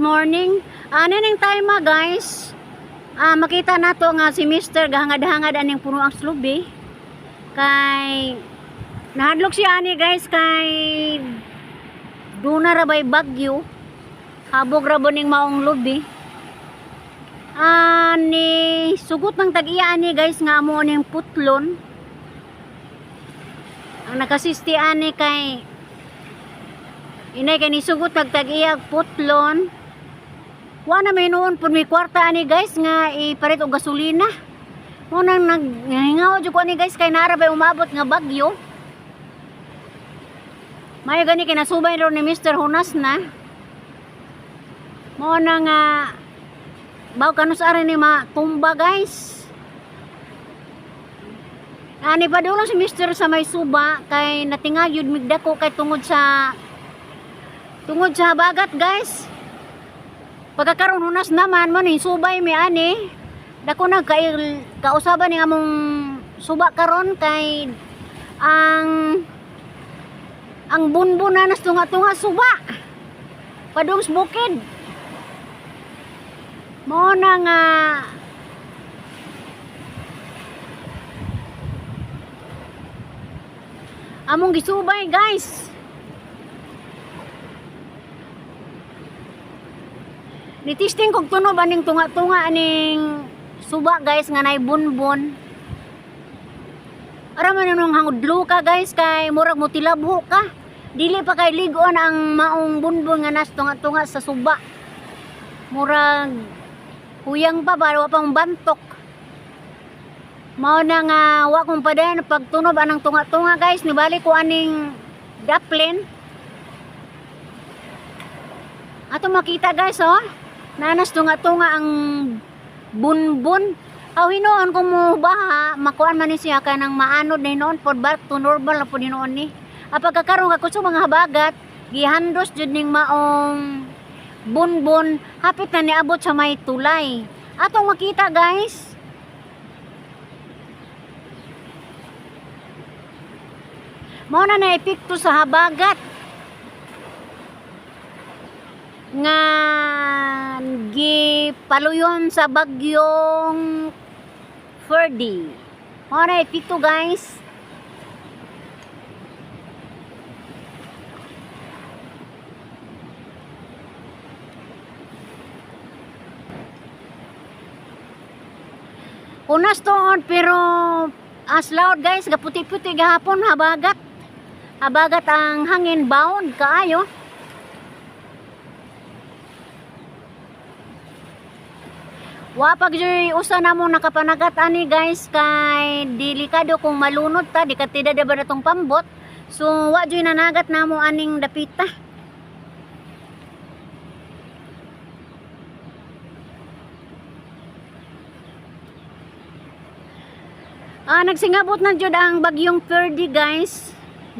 Morning. Ano ning time guys? Makita nato nga si Mr. gahangad-hangad aning puno ang slubi. Kay nahadlok siya ani guys, kay duna ra bay bagyo. Habog ra ning maong lubi. Ani sugot ng tag-iya ani guys nga amo ning putlon. Ang nakasisti ani kay inay kay nisugot nagtag-iya putlon. Wa na may noon pud may kwarta ani guys nga ipalit og gasolina. Mo nang naghingaw jud ko ani guys kay naara bay umabot nga bagyo. Mayo gani kay nasubay ro ni Mr. Hunas na. Mo na nga baw kanus ara ni matumba guys. Ani pa lang si Mr. sa may suba kay natingayod migdako kay tungod sa habagat guys. Pagkakaroon hunas naman mo ni subay mi ani. Dako na kay kausaban ni among suba karon kay ang bunbun na nas tunga-tunga suba. Padung sa bukid. Mao na nga among gisubay guys. Nitisting kog tunob aning tunga-tunga aning suba guys nga nay bunbon. Ara man nung hangudlo ka guys kay murag motilabho ka. Dili pa kay lig-on ang maong bunbon nga nas tunga-tunga sa suba. Murag huyang pa ba, wa pang bantok. Mao na nga wa kong padayon pagtunob anang tunga-tunga guys, nibalik ko aning daplin. Ato makita guys oh. Nanas tunga-tunga ang bunbun. Aw hinuon kung mubaha, makuan man ni siya kanang maanod na hinuon pod, back to normal na pod hinuon ni. Pagkakaroon ka kusog mga habagat, gihandos jud ning maong bunbun, hapit na niabot sa may tulay. Atong makita guys. Mao na na epekto sa habagat nga gipaluyon sa bagyong Ferdy. Mao na epekto guys. Unas tuon pero as loud guys, gaputi-puti gahapon habagat. Habagat ang hangin, bound kaayo. Wa pag joy usa na mo nakapanagat ani guys kay delikado kung malunod ta, di ka tida ba na tong pambot. So wa joy nanagat namo aning dapita. Nagsingabot na jud ang bagyong Ferdy guys.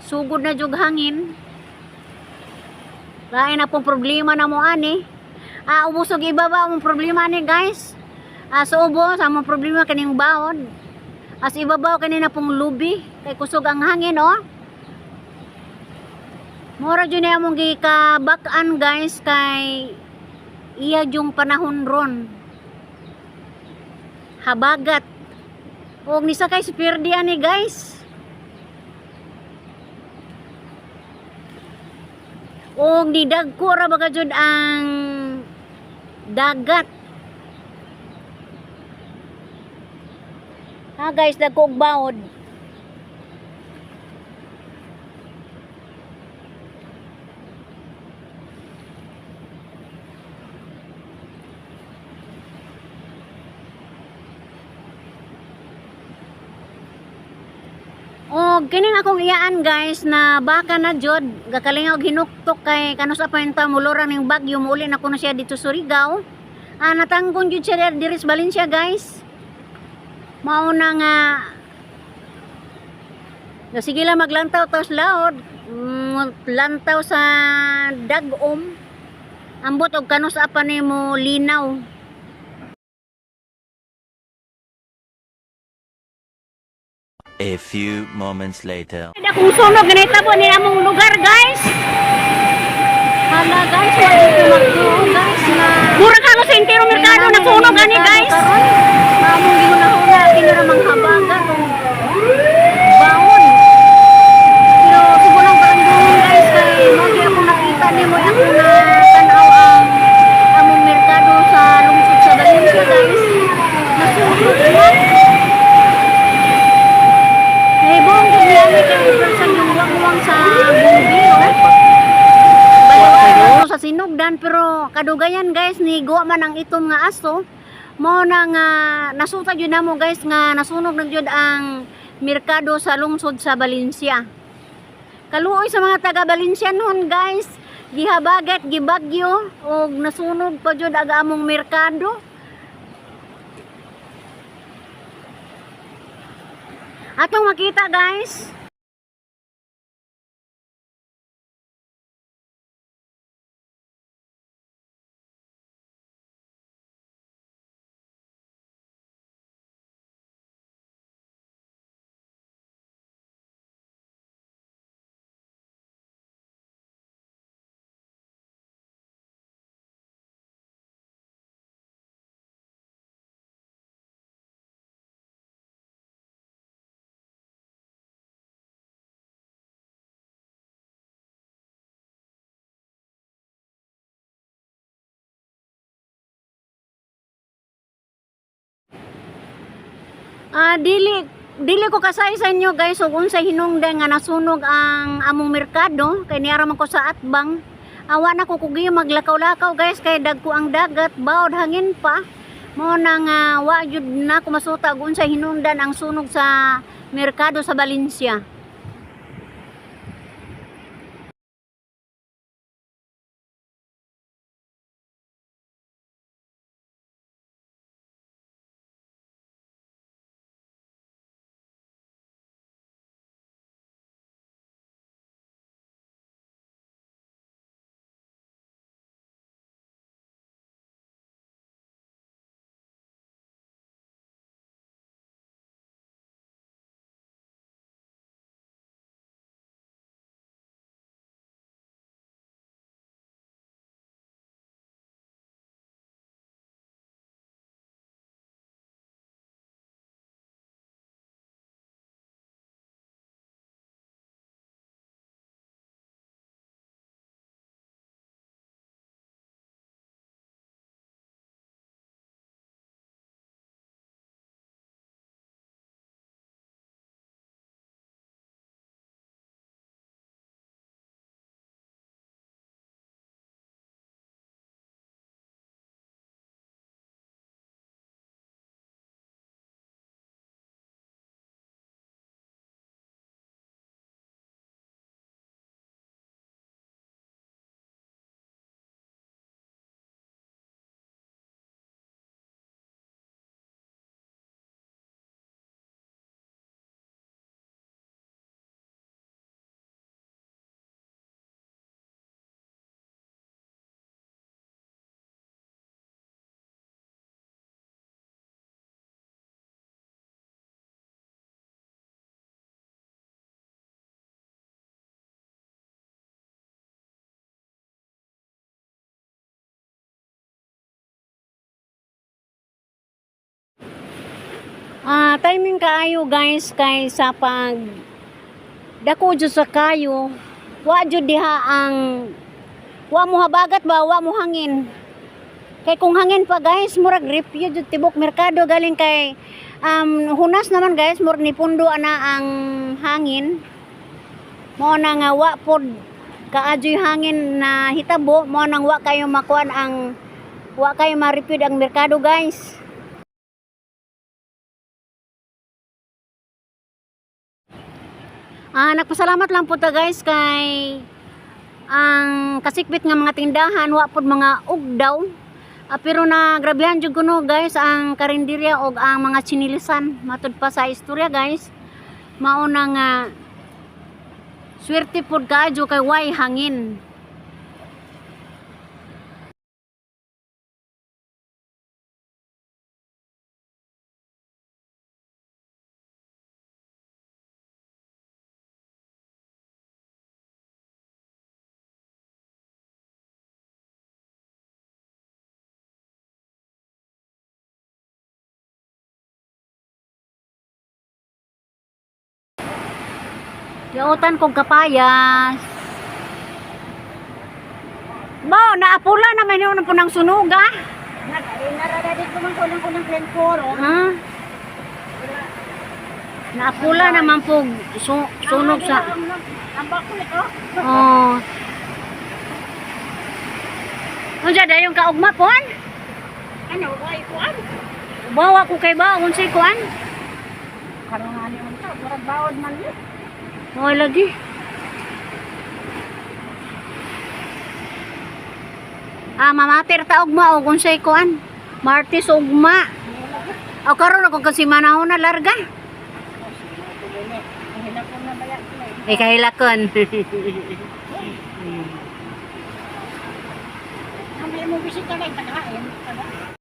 Sugod na jud hangin. Lain na pong problema na mo ani. Ubos og ibaba among problema ani guys. Sa ubos among problema kaning baod. As ibabaw kani na pong lubi kay kusog ang hangin oh. Mora jud ni among gikabak-an guys kay iya jung panahon ron. Habagat. Og nisakay si Ferdy ani guys. Og nidagko ra ba jud ang dagat. Ha guys, dagko og baod. Og kining akong iyaan guys na baka na jud gakalingaw hinuktok kay kanus pa yung muluran ning bagyo, muuli na kuno siya dito Surigao. Natanggon jud siya diri sa Valencia guys. Mao na nga sige lang maglantaw tas laod, lantaw sa dagom. Ambot og kanus pa nimo linaw. A few moments later. Akong sunog nga nahitabo ni among lugar guys. Hala guys, wala ko magtuo, guys, na Murag halos sa entero merkado nasunog ani, guys. Among gihuna-huna kinara manghabaga tong baon. Pero subulang barangay, guys, kay mo di ako nakita nimo, ako na tan-aw ang among merkado sa lungsod sa Valencia, guys. Nasunog na. Eh, buong gud kay person yung wangwang sa bumbiro. Baliwala sa sinugdan, pero kadugayan, guys, ni guwa man ang itom nga aso mo na nga nasuta jud namo, guys, nga nasunog na jud ang merkado sa lungsod sa Valencia. Kaluoy sa mga taga Valencia noon, guys, gihabagat, gibagyo og nasunog pa jud ang among merkado. Atong makita, guys. Ah, dili dili ko kasay sa inyo, guys, ug unsay hinungdan nga nasunog ang among merkado kay niara man ko sa atbang. Awa na ko kugi maglakaw-lakaw, guys, kay dagko ang dagat, baod hangin pa. Mo na nga wa jud na ko masuta ug unsay hinungdan ang sunog sa merkado sa Valencia. Ah, timing kaayo, guys, kay sa pag dako jud sa kayo, wa jud diha ang wa mo habagat ba, wa mo hangin. Kay kung hangin pa, guys, murag review jud tibok merkado galing kay hunas naman, guys, murag nipundo ana ang hangin. Mao na nga wa pod kaadyoy hangin na hitabo, mao nang wa kayo makuan ang wa kayo ma-review ang merkado, guys. Ah, nagpasalamat lang po ta, guys, kay ang kasikbit nga mga tindahan wa pod mga ugdaw. Ah, pero na grabehan jud kuno, guys, ang karinderya og ang mga chinilisan matud pa sa istorya, guys. Mao na nga swerte pod kaadyo kay way hangin. Giautan kog kapayas. Bo, naapula na may noon po ng sunog ah. Nararadit ko man kulang-kulang 24, oh. Ah. Naapula naman po sunog sa. Ang bakulit, oh. Oh. Unsa dayon kaugma pon? Ano, way kuan? Bawa ko kay ba unsay kuan? Karon nga ni unta, murag bawod man ni. Oh, lagi. Ah, mamater ta ugma og unsay kuan? Martes ugma. O karon ako kasi manahon na larga. Ang hilakon na baya. Eh kahilakon. Ang may mo bisita kay pagkain.